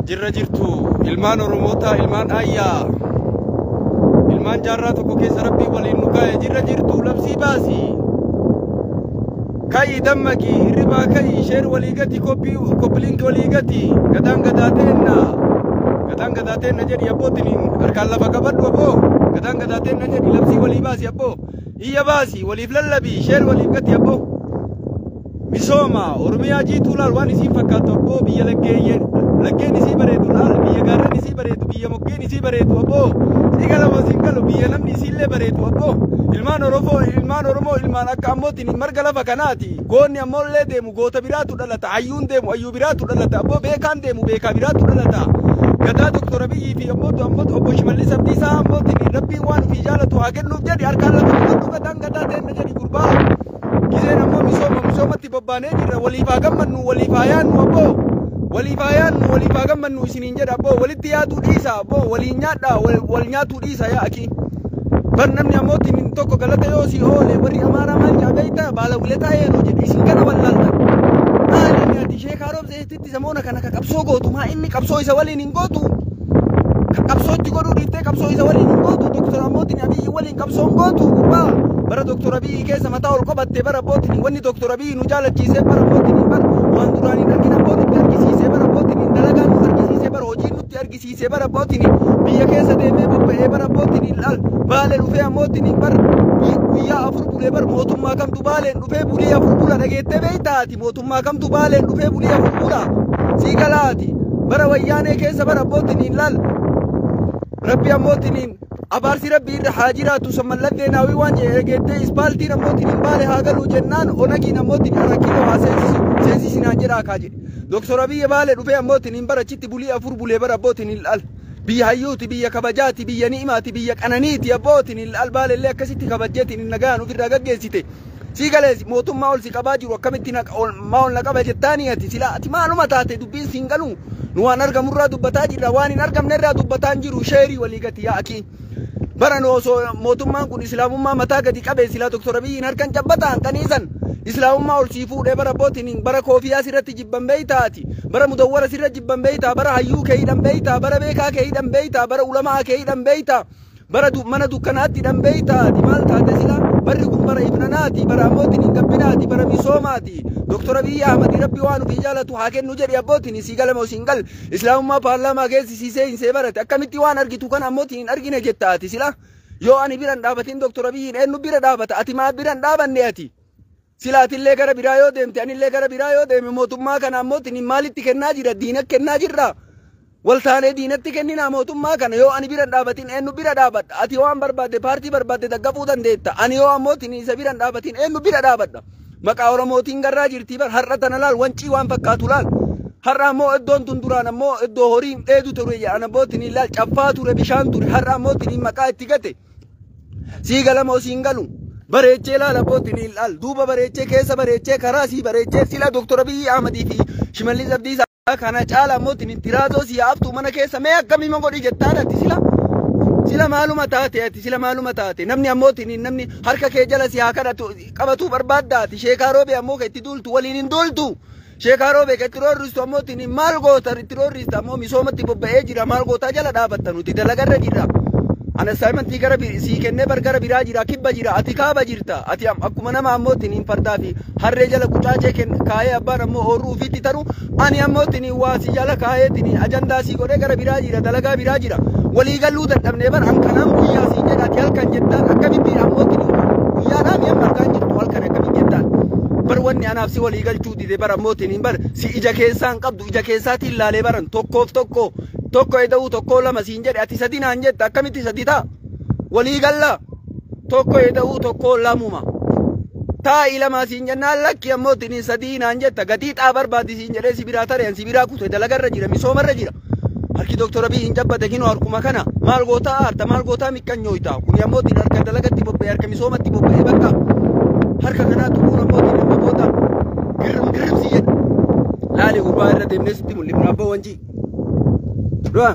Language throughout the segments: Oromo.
Jirra jirtu ilmaan Oromootaa, ilmaan Ayyaa, ilmaan jaarraa tokko keessa Rabbii waliin nu kaa'e. Jirra jirtu, labsii baasi. Ka'i, dammaqi, hirribaa ka'i, share walii gati, copy copy link walii gati. Gadaan gadaa teenna. Gadaan gadaa teenna jedhi abbootiin, harkaan lafa qabadhu abboo. Gadaan gadaa teenna jedhi, labsii walii baasi abboo. Iyya baasi, waliif lallabi, share waliif gati abboo. Misooma Oromiyaa jiituu laal, waan isiin fakkaattu abboo. Biyya laggeen isii bareedu laal, biyya gaarreen isii bareedu, biyya moggeen isii bareedu abboo. Si galama siin galu, biyya namni isiillee bareedu abboo. Ilmaan Oromoo, ilmaan Oromoo, ilmaan akka ammootiin marga lafa kanaati. Goonni ammoollee deemu goota biraatu dhalata, hayyuun deemu hayyuu biraatu dhalata abboo, beekaan deemu beekaa biraatu dhalata. Gadaa Doktor Abiyyii fi ammoo obbo Shimallis Abdiisaa ammootiin Rabbiin waan ofii jaalatu haa kennuuf jedhi, harkaan lafa qabadhu, gadaan gadaa teenna jedhi gurbaa. Gizeen ammoo misooma, misoomatti bobbaanee jirra. Waliif haa gammannu, waliif haa yaannu abboo. Waliif haa yaannu, waliif haa gammannu isiniin jedha abboo. Walitti yaaduu dhiisa abboo, waliin nyaadhaa, wal nyaatuu dhiisa yaa akii. Bar namni ammootiin tokko galata yoo si oole, warri Amaaraa maal jaa beektaa? Baala wilataa yeenoo jedhe. Isin kana wallaaltan. Maali inni ati sheekaa roobseetitti samoona kana ka qabsoo gootu? Maa inni qabsoo isa waliin hin gootu? Ka qabsootti godhuu dhiiftee qabsoo isa waliin hin gootu? Doktor ammootiin Abiyyi waliin qabsoo hin gootu gurbaa. Bara Doktor Abiyyi keessa mataa ol qabatte. Bara abbootiin wanni Doktor Abiyyi nu jaalachiisee, bara abbootiin bara waan duraan hin argin abboo nutti argisiisee, bara abbootiin dalagaa nu argisiisee, bara hojii nutti argisiisee, bara abbootiin biyya keessa deemee bobba'ee, bara abbootiin laal Baalee dhufee ammootiin bar guyyaa 4 bulee. Bar mootummaa kamtu Baaleen dhufee bulii 4 bula dhageettee beeytaati? Mootummaa kamtu Baaleen dhufee bulii 4 bula? Sii galaati, bara Wayyaanee keessa bara abbootiin laal Rabbi ammootiin abaarsi Rabbi irra haa jiraatu sammallat Zeenaawii waan jedhe dhageettee? Ispaaltiin ammootiin Baale haa galuu jennaan, Onagiin ammootiin Arakiloo haa seensisu seensisinaan jedhaa kaa jedhe. Doktor Abiyyi Baale dhufee ammootiin bara achitti bulii 4 bulee. Bara abbootiin laal biyya hayyuuti, biyya kabajaati, biyya ni'imaati, biyya qananiiti abbootiin laal Baalellee akkasitti kabajjeetiin nagaan ofirraa gaggeessite. Sii galees, mootummaa ol si qabaa jiru akkamitti maa ol na qaba jettaanii ati? Sila ati maaluma taate? Dubbiin siin galu. Nu waan argamurraa dubbataa jirra, waan hin argamnerraa dubbataa hin jiru. Share walii gati yaa akii. Bara nu osoo mootummaan kun islaamummaa mataa gadi qabe, silaa Doktor Abiyyiin harkan cabbataan qaniisan. Islaamummaa ol sii fuudhee, bara abbootiin bara koofiyaa sirratti jibban beeytaati, bara mudawwara sirra jibban beeytaa, bara hayyuu kee hidhan beeytaa, bara beekaa kee hidhan beeytaa, bara ulamaa kee hidhan beeytaa, bara mana dukkanaatti hidhan beeytaati. Maal taate sila? Barri kun bara ifnanaati, bara ammootiin hin gabbinaati, bara misoomaati. Doktor Abiyyi Ahmad Rabbi waan ofii jaalatu haa kennu jedhi abbootiin. Sii galama siin gal, islaamummaa paarlaamaa geessisiisee hin see barate. Akkamitti waan argitu kan ammootiin hin argine jettaati sila? Yoo ani biran dhaabatin Doktor Abiyyiin eenyu bira dhaabata? Ati maa biran dhaabanne ati? Silaatillee gara biraa yoo deemte, anillee gara biraa yoo deeme, mootummaa kana ammootiin maalitti kennaa jira? Diina kennaa jirra. Waltaanee diinatti kenninaa mootummaa kana? Yoo ani biran dhaabatin eenyu bira dhaabadha? Ati waan barbaadde, paartii barbaadde daggafuu dandeetta. Ani yoo ammootiin isa biran dhaabatin eenyu bira dhaabadha? Maqaa Oromootiin garraa jirti bar. Har'a tana laal, Wancii waan fakkaatu laal. Har'a ammoo iddoon tun duraan ammoo iddoo horiin dheedu ture jedhan abbootiin laal, caffaa ture, bishaan ture. Har'a ammootiin maqaa itti gate. Sii galamoo siin galu? Bareechee laal abbootiin laal, duuba bareechee, keessa bareechee, karaa sii bareechee. Sila Doktor Abiyyi Ahmadii fi Shimallis Abdiisaa kana caala ammootiin tiraazoo si haaftu mana keessa mee akkamii godhi jettaan ati sila? Sila maaluma taate ati? Sila maaluma taate? Namni ammootiin namni harka kee jala si haa kadhatu qabatuu barbaaddaati. Sheekaa Roobee ammoo ka itti duultu waliin hin duultu. Sheekaa Roobee ka itti roorristu ammootiin maal goota itti roorrista? Ammoo misoomatti bobba'ee jira, maal gootaa jala dhaabatta? Nuti dalagarra jirra. Ana assignmentii gara sii kennee bar gara biraa jira, kibba jira, ati kaaba jirta. Ati akkuma nama ammootiin hin fardaa fi harree jala qucaacee kaayee abbaan ammoo oorruu ofiitti taru, ani ammootiin waa si jala kaayeetiin ajandaa sii godhee gara biraa jira, dalagaa biraa jira. Walii galuu dadhabnee bar. An kanaan guyyaa siin jedha, ati halkan jettaan. Akkamitti ammootiin guyyaadhaan mi'a argaa jirtu halkan akkamitti jettaan? Bar wanni anaaf si walii galchuu dide bar ammootiin hin bar si ija keessaan qabdu, ija keessaatiin laalee baran. Tokkoof tokko, tokko eda'uu tokkoo lama siin jedhe, ati sadi naan jetta. Akkamitti sadi ta'a? Walii gallaa, tokko eda'uu tokkoo lamuma. Taa'i lama siin jennaan, lakki ammootiin sadii naan jetta. Gatii xaa barbaadi siin jedhee si biraa tareen si biraa kute. Dalagarra jira, misoomarra jira. Harki Doktor Abiy hin jabbate kinoo harkuma kana. Maal gootaa aarta? Maal gootaa miqqanyooyta? Kuni ammootiin harka dalagatti bobba'e, harka misoomatti bobba'e. Bakka harka kanaa tuquun ammootiin amma booda girrim girrim si jedha. Laali gurbaa, irra deemnee sitti mul'ifna abboo Wancii. Dura.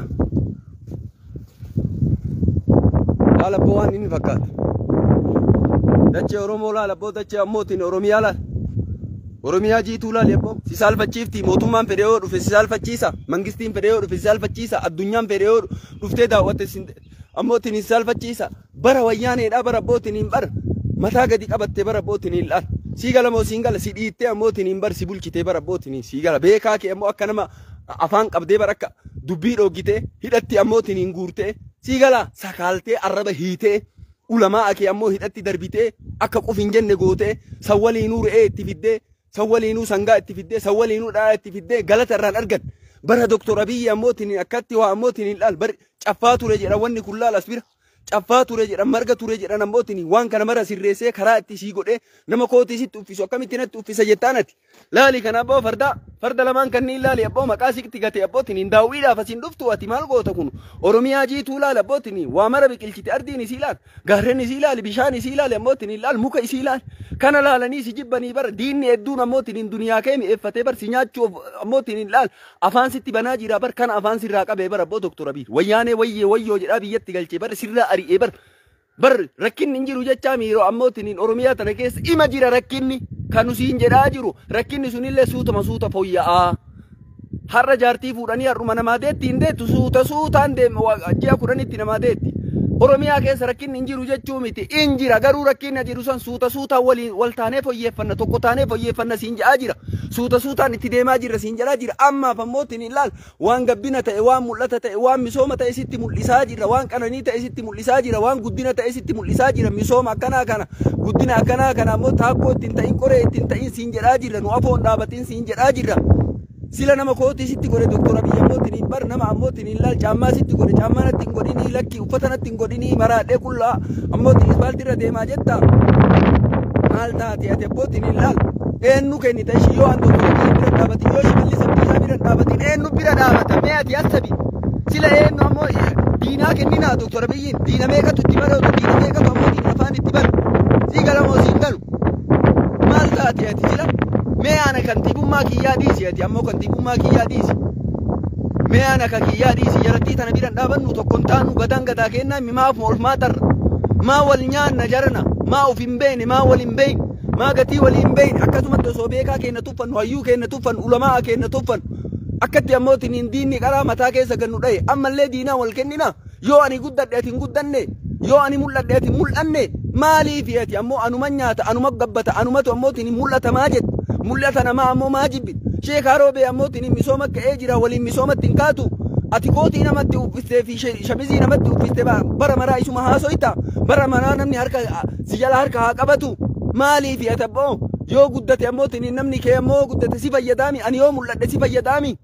Laala abboo waan inni fakkaatu. Dachee Oromoo laala abboo, dachee ammootiin Oromiyaa laala. Oromiyaa jiituu laali abboo si saalfachiifti mootummaan fedhe yoo dhufe si saalfachiisa mangistiin fedhe yoo dhufe si saalfachiisa addunyaan fedhe yoo dhuftee daawwatte ammootiin si saalfachiisa bara wayyaaneedha bara abbootiin hin bara mataa gadi qabattee bara abbootiin hin laal sii gala moo siin gala si dhiittee ammootiin hin bar si bulchitee bara abbootiin sii gala beekaa kee ammoo akka nama afaan qabdee bara akka dubbii dhoggitee hidhatti ammootiin hin guurtee sii gala sakaaltee arraba hiitee ulamaa kee ammoo hidhatti darbitee akka quf hin jenne gootee sawwaliinuu re'ee itti fiddee sawwaliinuu sangaa itti fiddee sawwaliinuu dhadhaa itti fiddee galata irraan argan bara Doktor Abiyyi ammootiin akkatti waa ammootiin hin laal bari caffaa ture jedha wanni kun laal as bira caffaa ture jedhan marga ture jedhan ammootiin waan kana mara sirreessee karaa itti sii godhee nama kootii sitti uffisu akkamitti natti uffisa jettaan ati laali kana abboo farda farda lamaan kanneen laali abboo maqaa sitti gate abbootiin hin daawwiidhaaf asiin dhuftu ati maal goota kun Oromiyaa jiituu laali abbootiin waa mara biqilchite ardiin isii laal gaarreen isii laali bishaan isii laali ammootiin laal muka isii laali kana laalanii si jibbanii bara diinni hedduun ammootiin hin duniyaa kee mi'eeffatee bar si nyaachuuf ammootiin hin laal afaan sitti banaa jira bar kana afaan sirraa qabee bara abboo Doktor Abiy wayyaanee wayyee wayyoo jedhaa biyyatti galchee bar sirraa ari'ee bar bar rakkinni hin jiru jechaa miiroo ammootiin Oromiyaa tana keessa ima jira rakkinni kan nusiin jedhaa jiru rakkinni sunillee suutuma suuta fooyya'aa. Har'a jaartii fuudhanii har'uma namaa deetti hin deettu suuta suutaan deema ji'a 10tti namaa deetti. Oromiyaa keessa rakkinni hin jiru jechuu miti in jira garuu rakkinni jiru san suuta suutaan waliin wal taanee fooyyeeffanna tokko taanee fooyyeeffanna siin jedhaa jira suuta suutaan itti deemaa jirra siin jedhaa jira ammaaf ammootiin hin laal waan gabbina ta'e waan mul'ata ta'e waan misooma ta'e sitti mul'isaa jira waan qananii ta'e sitti mul'isaa jira waan guddina ta'e sitti mul'isaa jira misooma akkanaa kana guddina akkanaa kana ammoo taakkoo ittiin ta'in qoree ittiin ta'in siin jedhaa jira nu afoon dhaabatiin siin jedhaa jira. Sila nama kootii sitti godhe Doktor Abiy ammootiin hin bar nama ammootiin hin laal caammaa sitti godhe caammaa natti hin godhinii lakki uffata natti hin godhinii maraadhee qullaa ammootiin ispaaltii irra deemaa jetta maal taate ati abbootiin hin laal eenyu kennita ishii yoo an Doktor Abiy bira dhaabatin yoo Shimallis Abdiisaa bira dhaabatin eenyu bira dhaabata mee ati asabi sila eenyu ammoo diinaa kenninaa Doktor Abiyyiin diina meeqatu itti baratu diina meeqatu ammootiin afaan itti baru sii galamoo siin galu maal taate ati sila mee ana kantiibummaa kiyyaa dhiisi ati ammoo kantiibummaa kiyyaa dhiisi mee ana ka kiyyaa dhiisi jarattii tana biran dhaabannu tokkon taanu gadaan gadaa kennaa mimaaf ol maa tarra maa wal nyaanna jarana maa uf hin beene maa wal hin beene maa gatii wal hin beene akkasumatti osoo beekaa keenya tuffannu hayyuu keenya tuffannu ulamaa keenya tuffannu akkatti ammootiin hin diinni qaraa mataa keessa gannu dhaye ammallee diinaa wal kennina yoo ani guddadhe ati hin guddanne yoo ani mul'adhe ati hin mul'anne maaliif ati ammoo anuma nyaata anuma gabbata anumatu ammootiin hin mul'atamaa jette mul'ata namaa ammoo maa jibbi sheekaa roobee ammootiin misooma ka'ee jira waliin misoomatti hin kaatu ati kootii namatti uffistee fi shamizii namatti uffistee bara maraa isuma haasoyta bara maraa namni harka si jala harka haa qabatu maaliif ati abboo yoo guddate ammootiin namni kee ammoo guddate si fayyadaami ani yoo mul'adhe si fayyadaami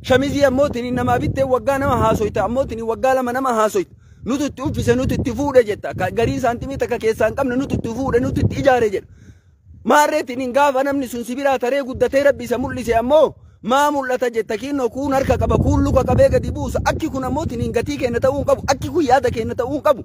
shamizii ammootiin namaa bittee waggaa nama haasoyta ammootiin waggaa 2 nama haasoyta nutu itti uffise nutu itti fuudhe jetta garii saantimii takka keessaa hin qabne nutu itti fuudhe nutu itti ijaare jedha maarreetiin hin gaafa namni sun si biraa taree guddatee rabbi isa mul'ise ammoo maa mul'ata jetta kinnoo kuun harka qaba kuun luka qabee gadi buusa akki kun ammootiin hin gatii keenya ta'uu hin qabu akki kun yaada keenya ta'uu hin qabu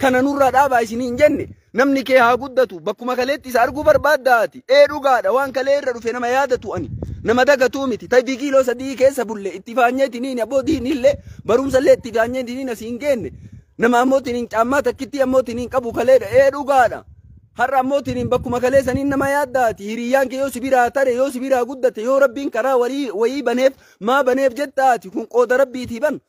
kana nurraa dhaabaa isin hin jenne namni kee haa guddatu bakkuma kaleetti isa arguu barbaaddaati ee dhugaadha waan kalee irra dhufe nama yaadatu ani nama dagatuu miti taybii kiiloo 3 keessa bulle itti faanyeetiniin abboo diinillee barumsallee itti faanyeetiniin asii hin geenne nama ammootiin hin caammaa takkitti ammootiin hin qabu kaleedha ee dhugaadha. Har'a ammootiin bakkuma kalee saniin nama yaaddaati hiriyyaan kee yoo si biraa tare yoo si biraa guddate yoo rabbiin karaa wayii baneef maa baneef jettaati kun qooda rabbiitii ban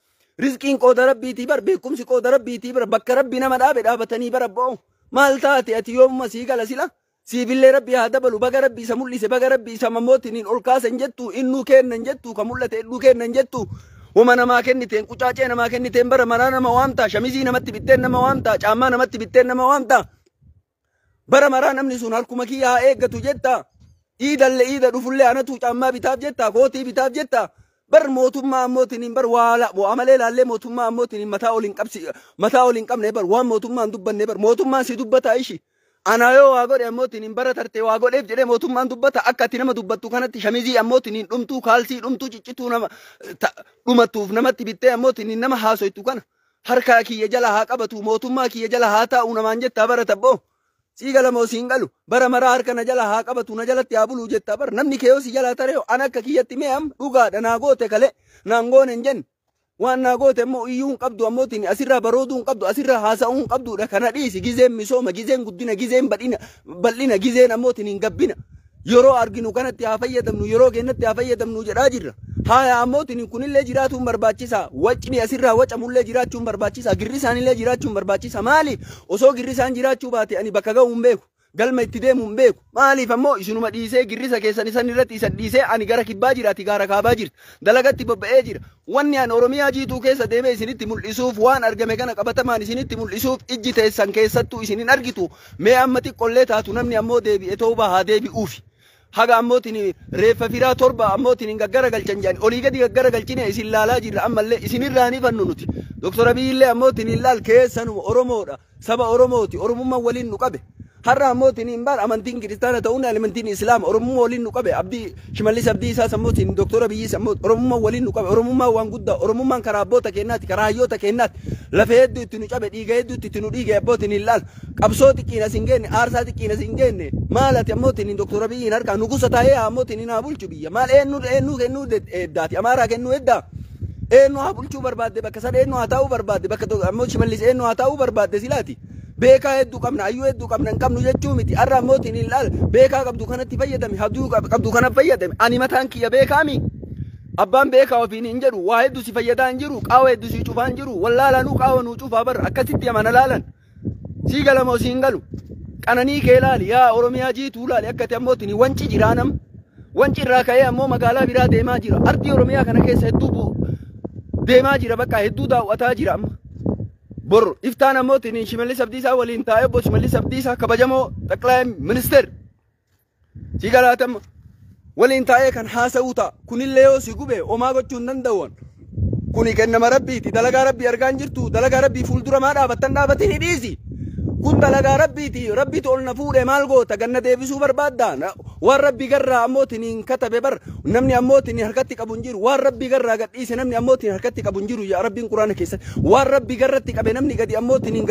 rizqiin qooda rabbiitii bar beekumsi qooda rabbiitii bar bakka rabbi nama dhaabe dhaabatanii bara bo'o maal taate ati yoomuma sii gala sila siibillee rabbi haa dabalu baga rabbi isa mul'ise baga rabbi isa ammootiin ol kaasa hin jettu innuu kenna hin jettu ka mul'ate innuu kenna hin jettu wama namaa kenniteen qucaacee namaa kenniteen bara maraa nama waamta shamizii namatti bitteen nama waamta caammaa namatti bitteen nama waamta bara maraa namni sun harkuma kiyya haa eeggatu jetta iidallee iida dhufullee anatu caammaa bitaaf jetta kootii bitaaf jetta bar mootummaa ammootiin bar waa malee laallee mootummaa ammootiin mataa ol hin qabsi mataa ol hin qabne bar waan mootummaan dubbanne bar mootummaan si dubbata ishi ana yoo waa godhe ammootiin bara tartee waa godheef jedhee mootummaan dubbata akka ati nama dubbattu kanatti shamizii ammootiin dhumtuu kaalsii dhumtuu ciccituu nama dhumattuuf namatti bittee ammootiin nama haasoytu kana harka kiyya jala haa qabatu mootummaa kiyya jala haa taa'u namaan jettaa bara tabboo sii galamoo siin galu bara maraa harka na jala haa qabatu na jalatti haa bulu jettaa bara namni kee yoo si jalaa taree an akka kiyyatti mee am dhugaadha naa goote kale naan goone hin jenne waan naa goote immoo iyyuu hin qabdu ammootiin asirraa barooduu hin qabdu asirraa haasa'uu hin qabduudha kana dhiisi gizeen misooma gizeen guddina gizeen bal'ina gizeen ammootiin hin gabbina Yeroo arginu kanatti haa fayyadamnu, yeroo keenyatti haa fayyadamnu jedhaa jirra. Haaya ammootiin kunillee jiraatuun barbaachisaa. Wacni asirraa wacamullee jiraachuun barbaachisaa. Girri isaanillee jiraachuun barbaachisaa. Maaliif osoo girri isaan jiraachuu baate ani bakka ga'uu hin beeku. Galma itti deemu hin beeku. Maaliif ammoo isinuma dhiisee girrisa keessan isan irratti isan dhiisee ani gara kibbaa jira, ati gara kaabaa jirta. Dalagatti bobba'ee jira. Wanni ani Oromiyaa jiituu keessa deemee isinitti mul'isuuf, waan argame kana qabatamaan isinitti mul'isuuf, ijji teessan keessattuu isin hin argitu. Mee amma xiqqollee taatu namni ammoo deebi'e toobaa haa deebi'uufi. Haga ammootiin reeffa firaa 7 ammootiin hin gaggara galchan jedhani olii gadi gaggara galchine isin laalaa jirra, ammallee isinirraa ni fannu nuti. Doktor Abiyyiillee ammootiin hin laal keessanuma Oromoodha. Saba Oromooti. Oromummaan waliin nu qabe. Har'a ammootiin hin baal amantiin kiristaana ta'uun amantiin Islaama Oromummaa waliin nu qabe. Abdii Shimallis Abdiisaas ammootiin Doktor Abiyyiis ammoo Oromummaa waliin nu qabe. Oromummaan waan guddaa. Oromummaan karaa abboota keenyaati, karaa hayyoota keenyaati. Lafee hedduu itti nu cabe, dhiiga hedduu itti nu dhiige abbootiin hin laal. Qabsoo xiqqeen as hin geenne, aarsaa xiqqeen as hin geenne. Maal ati ammootiin Doktor Abiyyiin harkaa nugusa taa'ee ammootiin hin haa bulchu biyya. Maal eenyu eenyu kennuu eddaati? Amaaraa kennuu eddaa? Eenyu haa bulchuu barbaadde bakka sana, eenyu haa taa'uu barbaadde bakka ammoo Shimallis, eenyu haa taa'uu barbaadde silaati? Beekaa hedduu qabna, hayyuu hedduu qabna, hin qabnu jechuu miti. Har'a ammootiin hin laal beekaa qabdu kanatti fayyadami, hadduu qabdu kana fayyadami. Ani mataan kiyya beekaami. Abbaan beekaa ofiin hin jedhu, waa hedduu si fayyadaa hin jiru, qaawa hedduu si cufaa hin jiru. Wallaalanuu qaawa nuu cufaa barra akkasitti amana laalan. Sii galamoo siin galu. Qananii kee laali, yaa Oromiyaa jiituu laali, akka ati ammootiin wanci jiraa nam. Wanci irraa ka'ee ammoo magaalaa biraa deemaa jira. Ardii Oromiyaa kana keessa hedduu deemaa jira, bakka hedduu daawwataa jira amma. Bor iftaan ammootiin Shimallis Abdiisaa waliin taa'ee, obbo Shimallis Abdiisaa kabajamoo xaqlaa ministeer. Si galaatama. Waliin taa'ee kan haasa'uu ta'a. Kunillee yoo si gube homaa gochuu hin danda'u. Kuni kennama rabbiiti. Dalagaa rabbii argaa hin jirtu. Dalagaa rabbii fuuldura maa dhaabattan dhaabatin dhiisi. Kun dalagaa rabbiiti. Rabbitu ol na fuudhe, maal goota? Ganna deebisuu barbaadda. Waan rabbii garraa ammootiin hin katabe bar namni ammootiin harkatti qabu hin jiru. Waan rabbii garraa gadhiise namni ammootiin harkatti qabu hin jiru. Yaa rabbiin quraana keessatti. Waan rabbii garratti qabe namni gadi ammootiin hin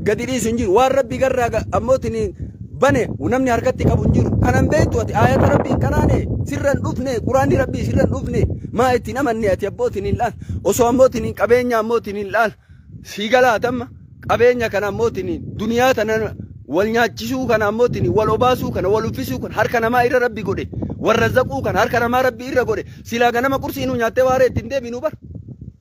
gadi dhiisu hin jiru. Waan rabbii garraa ammootiin bane namni harkatti qabu hin jiru. Kanan beektu ati ayata rabbiin kanaane sirran dhufne, quraanni rabbii sirran dhufne, maa ittiin amanne ati abbootiin hin laal. Osoo ammootiin hin qabeenya ammootiin hin laal. Sii galaatamma qabeenya kana ammootiin duniyaa tana wal nyaachisuu kana ammootiin wal obaasuu kana wal uffisuu kana harka namaa irra rabbi godhe, warra zaquu kana harka namaa rabbi irra godhe. Silaa ganama qursii nu nyaattee waaree ittiin deebinu bar.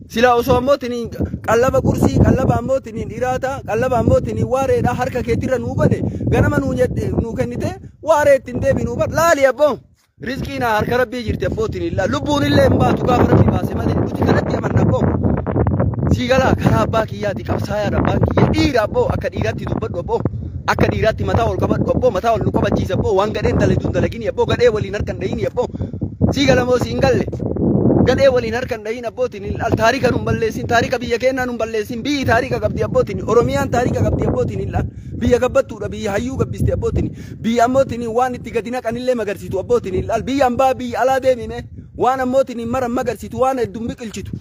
Silaa osoo ammootiin qallaba qursii, qallaba ammootiin dhiraata, qallaba ammootiin waareedha harka keetirra nuu godhe, ganama nuu kennite waaree ittiin deebinu bar. Laali abboo. Rizqiin harka rabbii jirti abbootiin illaa. Lubbuun illee hin baatu gaafa rabbi baase malee, nuti kanatti amanna abboo. Sii galaa karaa abbaa kiyyaati, qabsaayaadha abbaan kiyya, dhiira abboo, akka dhiiraatti dubbadhu abboo. Akka dhiiraatti mataa ol qabadhu abboo, mataa ol nu qabachiisa abboo, waan gadheen dalagduun dalagini abboo, gadhee waliin harkan dhahini abboo. Sii galamoo siin galle. Gadhee waliin harkan dhahin abbootiin hin taarika nun balleessin, taarika biyya keenyaa nun balleessin, biyyi taarika qabdi abbootiin, Oromiyaan taarika qabdi abbootiin hin laal. Biyya gabbattuudha, biyya hayyuu gabbiste abbootiin, biyya ammootiin waan itti gadi naqanillee magarsiitu abbootiin hin laal. Biyya ambaa biyya alaa deemime waan ammootiin hin maran magarsiitu, waan hedduun biqilchitu.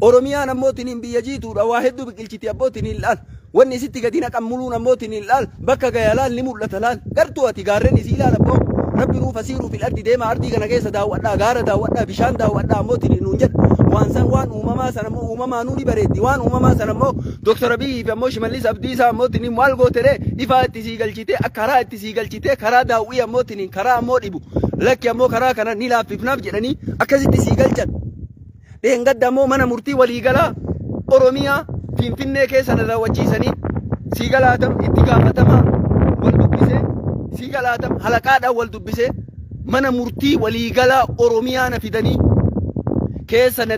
Oromiyaan ammootiin biyya jiituudha, waa hedduu biqilchiti abbootiin hin laal. Wanni isitti gadi naqan muluun ammootiin hin laal bakka gaya laal ni mul'ata laal. Gartuu ati gaarreen isii ilaal abboo. Rabbi nuuf asiiruu fil ardi, deema ardii kana keessa daawwadhaa, gaara daawwadhaa, bishaan daawwadhaa ammootiin nuun jedha. Waan san waan uumamaa sana ammoo uumamaanuu ni bareeddi. Waan uumamaa sana ammoo Doktor Abiyyi fi ammoo Shimallis Abdiisaa ammootiin maal gootere ifaa itti sii galchitee, akka karaa itti sii galchitee, karaa daawwii ammootiin karaa ammoo dhibu. Lakki ammoo karaa kana ni laaffifnaaf jedhanii akkasitti sii galchan. Dheengadda ammoo mana murtii waliigalaa Oromiyaa Finfinnee keessa na daawwachiisanii, sii galaatam, itti gaafatamaa wal dubbisee, sii galaatam, halaqaadhaan wal dubbisee, mana murtii waliigalaa Oromiyaa na fidanii keessa na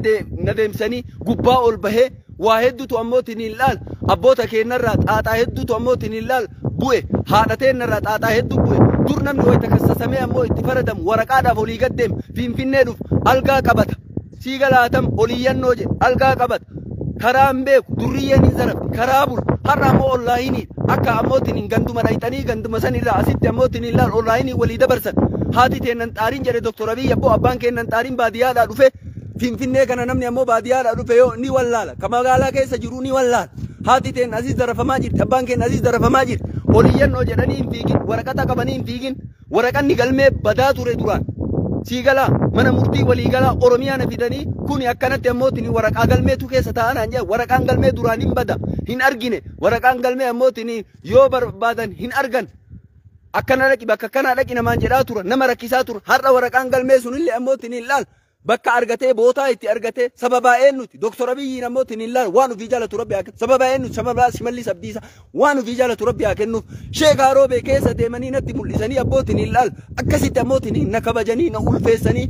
deemsanii gubbaa ol bahee waa hedduutu ammootiin hin laal abboota keenyarraa xaaxaa hedduutu ammootiin hin laal bu'e, haadha teennarraa xaaxaa hedduu bu'e. Dur namni wayita kassasamee ammoo itti faradamu waraqaadhaaf olii gad deema, Finfinnee dhufu algaa qabata, sii galaatam, oliyyannoo jedhe algaa qabata, karaa hin beeku, durriyyeen hin zarafti, karaa bulu. Har'a ammoo onlaayinii akka ammootiin hin ganduma dhayxanii ganduma san irraa asitti ammootiin hin laal onlaayinii walii dabarsan. Haati teennan xaariin jedhe Doktor Abiyyi abboo, abbaan keennan xaariin baadiyyaadhaa dhufe Finfinnee kana. Namni ammoo baadiyyaadhaa dhufe yoo ni wallaala, ka magaalaa keessa jiru ni wallaala. Haati teen asis darafamaa jirti, abbaan keenya asis darafamaa jirti. Oliyyannoo jedhanii hin fiigin, waraqata qabanii hin fiigin, waraqanni galmee badaa ture duraan. Sii galaa mana murtii waliigalaa Oromiyaa na fidanii kuni akkanatti ammootiin waraqaa galmeetu keessa taa'anaan jedha. Waraqaan galmee duraan hin bada, hin argine. Waraqaan galmee ammootiin yoo barbaadan hin argan. Akkana dhaqi, bakka akkanaa dhaqi namaan jedhaa tura, nama rakkisaa tura. Har'a waraqaan galmee sunillee ammoo tiniin laal bakka argatee, bootaa itti argatee, sababaa eenyuti? Doktor Abiyyiin ammoo tiniin laal waan ofii jaalatu Rabbi haa kennu. Sababaa eenyuti? Sababaa Shimallis Abdiisaa waan ofii jaalatu Rabbi haa kennuuf. Sheekaa Roobee keessa deemanii natti mul'isanii abboo tiniin laal akkasitti ammoo tiniin na kabajanii na ulfeessanii.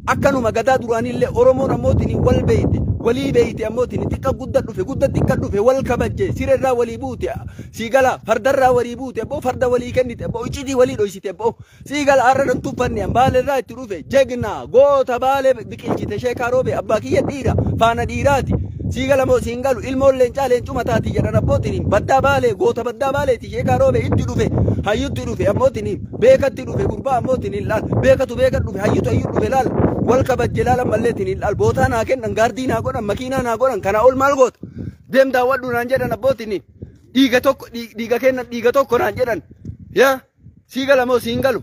Akkanuma gadaa duraanillee Oromoon ammoo tiniin wal beeyte, walii beeyte, ammoo tiniin xiqqa guddaa dhufe, guddaa xiqqa dhufe, wal kabajje, sireerraa walii buute, siigala fardarraa walii buute, abboo farda walii kennite, abboo iccitii walii dhoysite, abboo siigala har'a nan tuffanne. Baaleerraa itti dhufe jegna goota Baalee biqilchite. Sheekaa Roobee abbaa kiyya dhiira faana dhiiraati. Siigala moo siin galu? Ilmoon leencaa leencuma taati jedhan abbootiin. Baddaa Baalee, goota baddaa Baaleeti. Sheekaa Roobee itti dhufe, hayyutti dhufe, abbootiin beekatti dhufe, gurbaa abbootiin laal beekatu beekat dhufe, hayyutu hayyuu dhufe. Laal wal kabajje, laal ammalleetiin laal bootaa naa kennan, gaardii naa godhan, makiinaa naa godhan. Kana ol maal goota? Deem daawwadhu naan jedhan abbootiin. Dhiiga tokko, dhiiga kennan, dhiiga tokko naan jedhan. Yaa siigala moo siin galu?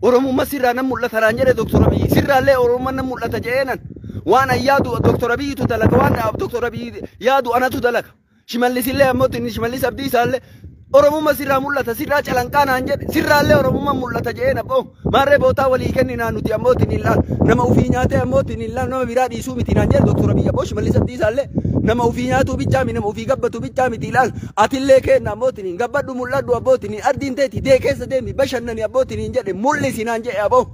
Oromummaa sirraa nan mul'ata naan jedhe Doktor Abiyyi. Sirraallee Oromummaa nan mul'ata jedheenan. Waan an yaadu Doktor Abiyyitu dalaga, waan Doktor Abiyyi yaadu anatu dalaga. Shimallisillee ammoo Shimallis Abdiisaallee Oromummaa sirraa mul'ata, sirraa calanqaa naan jedhe. Sirraallee Oromummaa mul'ata jedheen abboo. Maarree bootaa walii kenninaa nuti ammoo laal nama ufii nyaatee ammoo laal nama biraa dhiisuu miti naan jedhe Doktor Abiyyi abboo. Shimallis Abdiisaallee nama ufii nyaatuu bichaa mi, nama ufii gabbatu bichaa miti. Ilaal atillee kenna ammoo gabbadhu, mul'adhu abbootiin. Ardiin teeti dee keessa deemi bashannani abbootiin jedhe. Mul'isi naan jedhe abboo,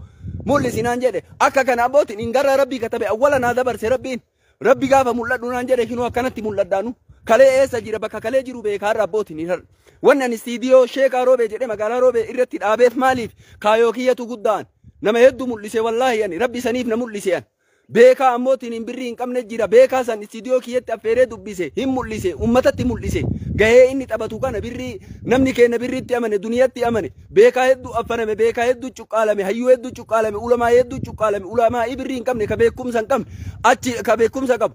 mul'isi naan jedhe. Akka kana abbootiin gara Rabbii katabe awwala naa dabarse Rabbiin. Rabbi gaafa mul'adhu naan jedhe, kinoo akkanatti mul'adhaanu. Kalee eessa jira? Bakka kalee jiru beekaarra abbootiin har'a. Wanni ani istiidiyoo Sheekaa Roobee jedhee magaalaa Roobee irratti dhaabeef maaliif? Kaayoo kiyyatu guddaan nama hedduu mul'ise. Wallaahi ani Rabbi saniif na mul'ise. Ani beekaa ammootiin hin birrii hin qabne jira, beekaa san istiidiyoo kiyyatti affeeree dubbise, hin mul'ise, ummatatti mul'ise gahee inni taphatu kana. Birrii namni keenya birriitti amane, duniyatti amane. Beekaa hedduu affaname, beekaa hedduu cuqqaalame, hayyuu hedduu cuqqaalame, ulamaa hedduu cuqqaalame. Ulamaa birrii hin qabne, ka beekumsa hin qabne achi, ka beekumsa qabu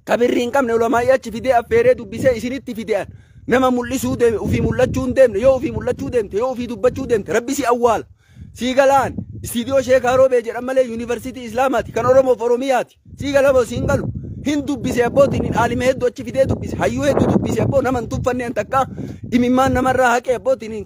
ka birrii hin qabne ulamaa achi fidee affeeree dubbisee isinitti fidee nama mul'isuu deeme. Ufii mul'achuu hin deemne. Yoo ufii mul'achuu deemte, yoo ufii dubbachuu deemte, Rabbi si awwaala. Sii galaan istiidiyoo Sheekaa Roobee jedhan malee yuunivarsiitii Islaamaati kan Oromoof Oromiyaati. Sii galaboo siin galu? Hin dubbise abbootiin, aalima hedduu achi fidee dubbise, hayyuu hedduu dubbise abboo. Nama hin tuffanne an takka. Imimmaan namarraa haqee abbootiin.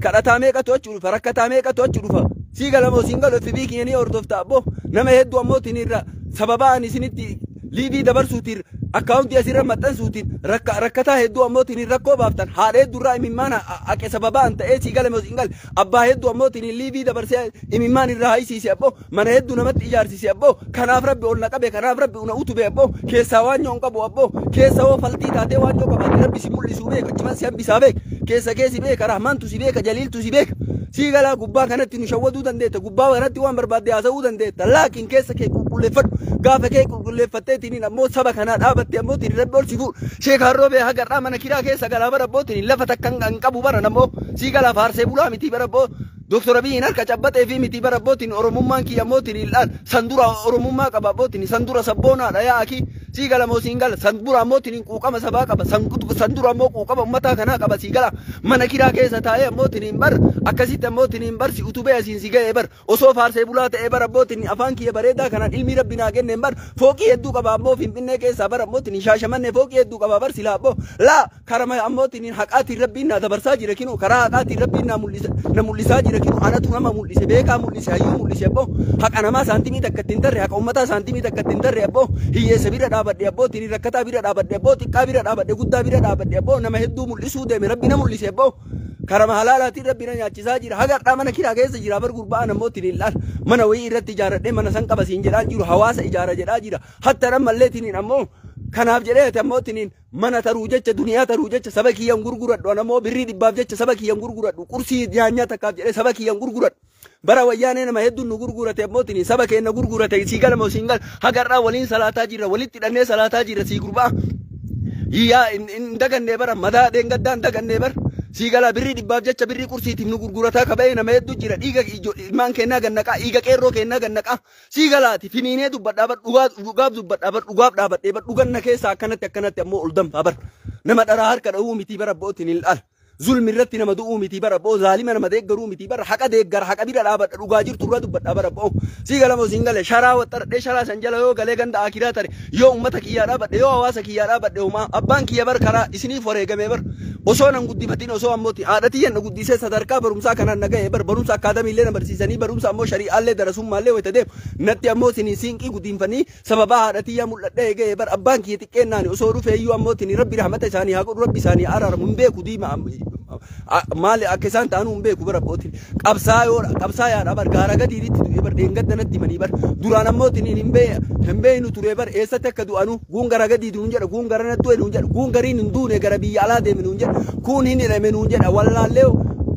Kadhataa meeqatu achi dhufa, rakkataa meeqatu achi dhufa. Sii galamoo siin galu? FB kiyya ni hordofta abboo. Nama hedduu ammootiin irra sababa ani isinitti liivii dabarsuutiin, akkaawuntii asirra maxxansuutiin rakkataa hedduu ammootiin rakkoo baaftan. Haadha hedduurraa imimmaan haqe sababa an ta'ee. Sii galame siin gale? Abbaa hedduu ammootiin liivii dabarsee imimmaan irraa haysiise abboo. Mana hedduu namatti ijaarsise abboo. Kanaaf Rabbi ol na qabe, kanaaf Rabbi una utube abboo. Keessaa waan ñoon qabu abboo. Keessa hoo faltii taatee waan ñoo qabaate Rabbi si mul'isuu beeka, achiman si hambisaa beeka. Keessa kee si beeka, Rahmaantu si beeka, Jaliiltu si beeka. Sii galaa? Gubbaa kanatti nu shawwaduu dandeetta, gubbaa kanatti waan barbaadde haasa'uu dandeetta, laakiin keessa kee qulqulleeffadhu. Gaafa kee qulqulleeffatteetiin ammoo saba kanaa dhaabatte ammootiin Rabbi ol si fuudha. Sheekaan Roobee hagarraa mana kiraa keessa galaa bara abbootiin, lafa takka hin qabu bara nammoo. Sii galaa? Faarsee bulaa miti bara abboo. Doktor Abiyyiin harka cabbatee fi miti bara abbootiin. Oromummaan kiyya ammootiin illaan san dura Oromummaa qaba abbootiin, san dura sabboonaadha yaa akii. Sii gala moo siin gala? San dura ammootiin quuqama sabaa qaba, san dura ammoo quuqama ummataa kanaa qaba. Sii gala? Mana kiraa keessa taa'ee ammootiin hin bar akkasitti ammootiin hin bar si utubee asiin si ga'ee bar. Osoo faarsee bulaa ta'ee bar abbootiin, afaan kiyya bareedaa kanaan ilmi Rabbi naa kenneen bar fooqii hedduu qaba ammoo Finfinnee keessaa bar ammootiin, Shaashamannee fooqii hedduu qaba bar silaa abboo. Laa karama ammootiin haqaatiin Rabbiin naa dabarsaa jira. Kinu karaa haqaatiin Rabbiin naa mul'isa, na mul'isaa jira. Kinu anatu nama mul'ise, beekaa mul'ise, hayyuu mul'ise abboo. Haqa namaa saantimii takka ittiin tarre, haqa ummataa saantimii takka ittiin tarre abboo. Hiyyeessa bira dhaabadhe abbootiin, rakkataa bira dhaabadhe abboo, xiqqaa bira dhaabadhe, guddaa bira dhaabadhe abboo. Nama hedduu mul'isuu deeme, Rabbi na mul'ise abboo. Karama halaalaatiin Rabbi na nyaachisaa jira. Hagarraa mana kiraa keessa jira bar gurbaan ammootiin hin laal mana wayii irratti ijaaradhee mana san qaba siin jedhaa jiru, hawaasa ijaara jedhaa jira. Hatta ammalleetiin ammoo kanaaf jedhee ati ammootiin mana taruu jecha, duniyaa taruu jecha saba kiyyan gurguradhu. An ammoo birrii dhibbaaf jecha saba kiyyan gurguradhu, qursii nyaanyaa takkaaf jedhee saba kiyyan gurguradhu. Bara Wayyaanee nama hedduun nu gurgurate ammootiin, saba keenya gurgurate. Sii galama siin gal? Hagarraa waliin salaataa jirra, walitti hidhannee salaataa jirra. Sii gurbaa yaa hin dagannee bara madaa dheengaddaa hin dagannee bara. Sii galaa? Birrii dhibbaaf jecha, birrii qursiitiif nu gurgurataa kaba'ee nama hedduu jira. Dhiiga ilmaan kennaa gannaqaa, dhiiga qeerroo kennaa gannaqaa. Sii galaati? Finiinee dubbadhaa bar, dhugaaf dubbadhaa bar, dhugaaf dhaabadhee bar. Dhuganna keessa akkanatti akkanatti ammoo ol danfaa bar. Nama dharaa harka dha'uu miti bara abbootiin hin dhaal. Zulmi irratti nama du'uu miti bara abboo. Zaalima nama deeggaruu miti bara. Haqa deeggara, haqa bira dhaabadha, dhugaa jirtu irra dubbadha bara abboo. Sii galamoo siin gale? Sharaa waxxaradhee sharaa san jala yoo galee ganda akiraa tare, yoo ummata kiyyaa dhaabadhe, yoo hawaasa kiyyaa dhaabadhe, homaa abbaan kiyya bar karaa isiniif wareegame bar. Osoo nan guddifatin osoo ammoo haadha tiyyan na guddisee sadarkaa barumsaa kanaan na ga'e bar barumsa akkaadamiillee na barsiisanii barumsa ammoo shari'aallee darasummaallee wayita deemu natti ammoo sinin siinqii guddiinfanii sababaa haadha tiyyaa mul'adhee ga'e bar abbaan kiyya xiqqeennaani osoo dhufee iyyuu ammoo tini rabbi rahmata isaanii haa godhu rabbi isaanii araaramu hin beeku diima maali akka isaan ta'anuu hin beeku bara abbootiin qabsaayaadha bar gaara gadiitti du'e bar dheengadda natti himanii bar duraan ammoo tiniin hin beeynu ture bar eessatti akka du'anu guun gara gadii nuun jedha guun gara natti du'e nuun jedha guun gariin hin duune gara biyya alaa deeme nuun jedha kuun hin hidhame nuun jedha wallaallee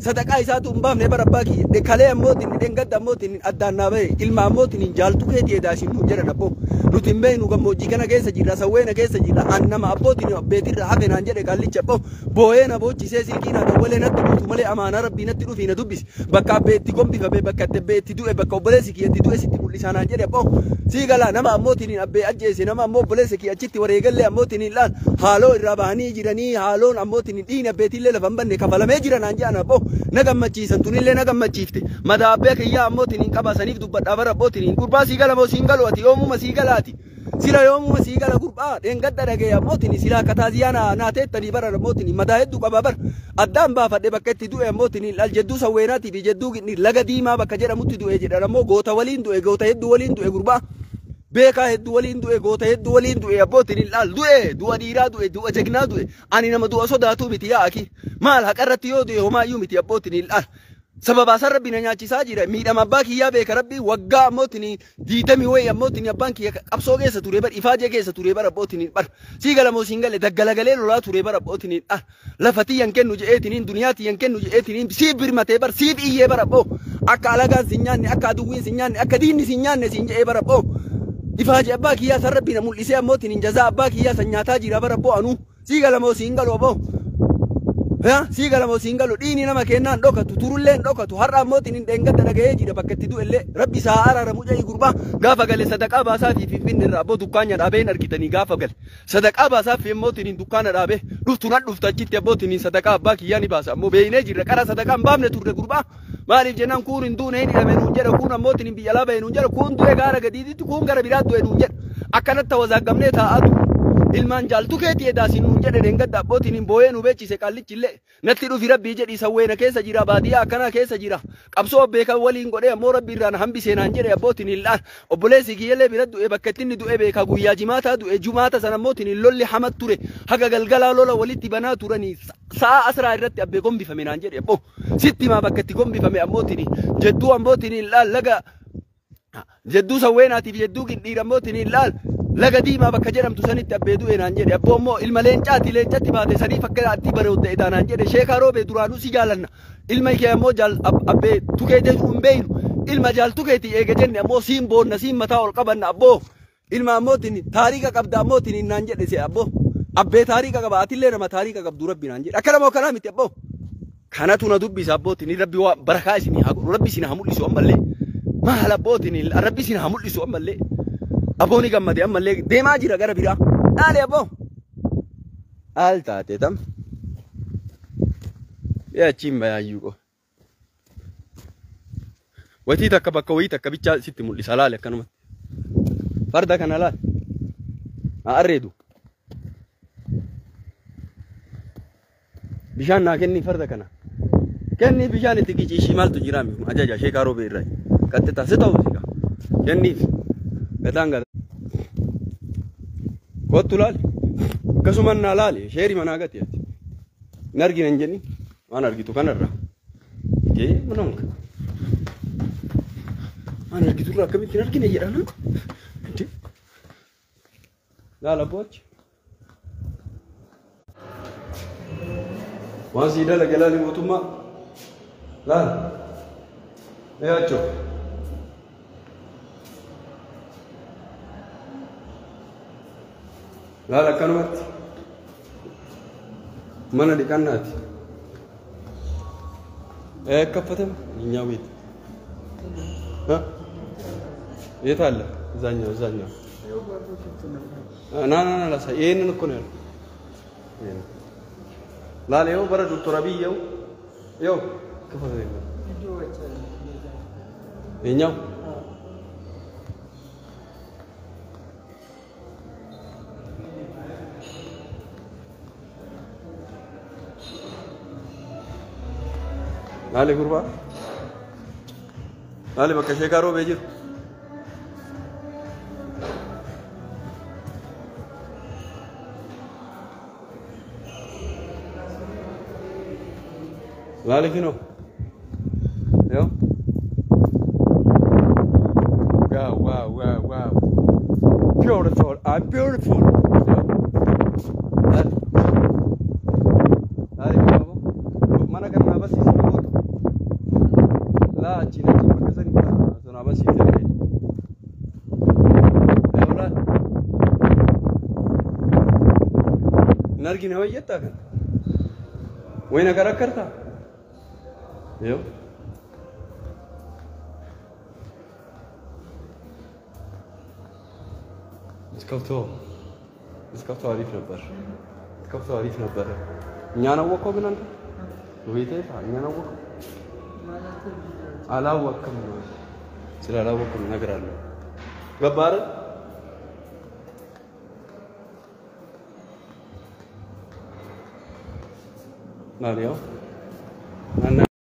sadaqaa isaatu hin baafne bara abbaa kiyya kalee ammoo tiniin dheengadda ammoo tiniin addaan naa bahe ilma ammoo tiniin jaaltu keetii edaashin nuun jedhan abboo nuti hin beeynu gammoojjii kana keessa jirra sawweena keessa jirra an nama abbootiin beetirra hafe naan jedhe qaallicha abboo boo'ee na boochisee silkii na dawwalee natti buutu malee amaanaa rabbii natti dhufii na dubbisi bakka abbeetti gombifame bakka itti abbeetti du'e bakka obboleessi kiyyatti du'e sitti mul'isaa naan jedhe abboo sii galaa nama ammootiin abbee ajjeese nama ammoo obboleessi kiyya achitti wareegallee ammootiin laal haaloo irraa bahanii jiranii haaloon ammootiin dhiini abbeetiillee lafa hin banne kafalamee jira naan jedhan abboo na gammachiisan tunillee na gammachiifte madaa abbee kiyyaa ammootiin qabasaniif dubbadhaa bara abbootiin gurbaa sii gala moo siin galu ati yoomuma sii galaati sila yoomuma sii gala gurbaa dheengadda dhagee ammootiin sila akka taaziyaa naa teettanii bara ammootiin madaa hedduu qaba bara addaan baafadhe bakka itti du'e ammootiin laal jedduu sawweenaatii fi jedduu laga diimaa bakka jedhamutti du'e jedhan ammoo goota waliin du'e goota hedduu waliin du'e gurbaa beekaa hedduu waliin du'e goota hedduu waliin du'e abbootiin laal du'e du'a dhiiraa du'e du'a jagnaa du'e ani nama du'a sodaatuu miti yaa aki maal haqarratti yoo du'e homaayyuu miti abbootiin laal sababaa san rabbi na nyaachisaa jira miidhama abbaa kiyyaa beeka rabbi waggaa ammootiin diidamii wayi ammootiin abbaan kiyya qabsoo keessa ture bar ifaajee keessa ture bar abbootiin bar sii galamoo siin gale daggalagalee lolaa ture bar abbootiin dhal lafa tiyyan kennu je'eetiniin duniyaa tiyyan kennu je'eetiniin siif birmatee bar siif iyyee bar abboo akka alagaan sin nyaanne akka aduwwiin sin nyaanne akka diinni sin nyaanne siin je'ee bar abboo ifaajee abbaa kiyyaa san rabbi na mul'isee ammootiin jazaa abbaa kiyyaa san nyaataa jira bar abboo anuu sii galamoo siin galu abboo sii galamoo siin galu dhiini nama kennaan dhokatu turulleen dhokatu har'a ammootiin hin dheengadda dhaga'ee jira bakka itti du'ellee rabbi isaa araaramu jedhi gurbaa gaafa gale sadaqaa baasaa fi finfinne irraa abboo dukkaanya dhaabee hin argitanii gaafa gale sadaqaa baasaa fi ammootiin hin dukkaana dhaabee dhuftu nan dhuftu achitti abbootiin hin sadaqaa abbaa kiyyaa ni baasa ammoo beeynee jirra qara sadaqaa hin baafne turre gurbaa maaliif jennaan kuun hin duune hin hidhame nuun jedha kuun ammootiin hin biyya alaa bahe nuun jedha kuun du'e gaara gadiitti kuun gara biraa du'e nuun jedha akkanatti wazaaggamnee taa'aa turre ilmaan jaaltu keetii edaasiin nuun jedhe dheengadda abbootiin hin booyee nu beechise qaallichi illee natti dhufi rabbii jedhi sawweena keessa jira baadiyyaa akkanaa keessa jira qabsoo beekan waliin godhee ammoo rabbi irraan hambisee naan jedhe abbootiin hin laan obboleessi kiyyallee bira du'e bakka itti inni du'e beekaa guyyaa jimaataa du'e jumaata sana ammootiin hin lolli hamat ture haga galgalaa lola walitti banaa turanii sa'a asraa irratti abbee gombifame naan jedhe abboo sitti himaa bakka itti gombifame ammootiin jedduu ammootiin hin laal laga jedduu sawweenaatiif jedduu gindhiir ammootiin hin laal laga diimaa bakka jedhamtu sanitti abbee du'e naan jedhe abboo immoo ilma leencaati leencatti baate saniif akka atti bareedde edaa naan jedhe sheekaa roobee duraanuu si jaalanna ilma kee ammoo jaal abbee tukee jedhu hin beeynu ilma jaal tukeeti eega jenne ammoo siin boonna siin mataa ol qabanna abboo ilma ammootiin taariika qabda ammootiin naan jedhe se abboo abbee taariika qaba atillee nama taariika qabdu rabbi naan jedhe akka nama kanaa miti abboo kanatu na dubbisa abbootiin rabbi waa barakaa isinii haa godhu rabbi isin haa mul'isu ammallee maal abbootiin rabbi isin haa mul'isu ammallee abbooni gammade ammallee deemaa jira gara biraa dhaale abboo haal taate tam achiin bayaayyuu qo watii takka bakka wayii takka bichaa sitti mul'isa laale akkanumatti farda kana laale haa arreedu bishaan naa kenni farda kana kenni bishaan itti qiciishii maaltu jira ajaja sheekaa roobee irraa qaxxita si ta'u sika kenniif gataan gata kottu laali akkasuma naa laali sheerii manaa gati ati hin argina hin jenni waan argitu kanarra kee manonka waan argitu irraa akkamitti hin argine jedhana laala boochi waan sii dalage laali mootummaa laal eeyaachoo laal akkanumatti mana dhiqannaati ከፈተም እኛ ቤት የት አለ? እዛኛው እዛኛው ና ና ና ላሳይ። ይሄንን እኮ ነው ያልኩት። ላል ይኸው በረ ዶክተር አብይ ይኸው ይኸው ክፈተው። ይኸኛው Laali gurbaa. Laali bakka sheekaa roobee jiru. Laali kinoo. Yoo. Wow, wow, wow, wow. Beautiful. I'm beautiful. Yoo. Laali. Laali kinoo. Mana kana naa barsiisi gootu. Laa achiin achi bakka sani sanaa barsiise bareeda. Yoo laali. Hin argine wayyattaa kana. Wayna karakkartaa? Yoo. እስከፍተው አሪፍ ነበር። እስከፍተው አሪፍ ነበር። እኛን አወቀው ግን አንተ ቤቴ እኛን አወቀው አላወቅም። ስላላወቅም እነግርሃለሁ። ገባህ አይደል? ናሊያው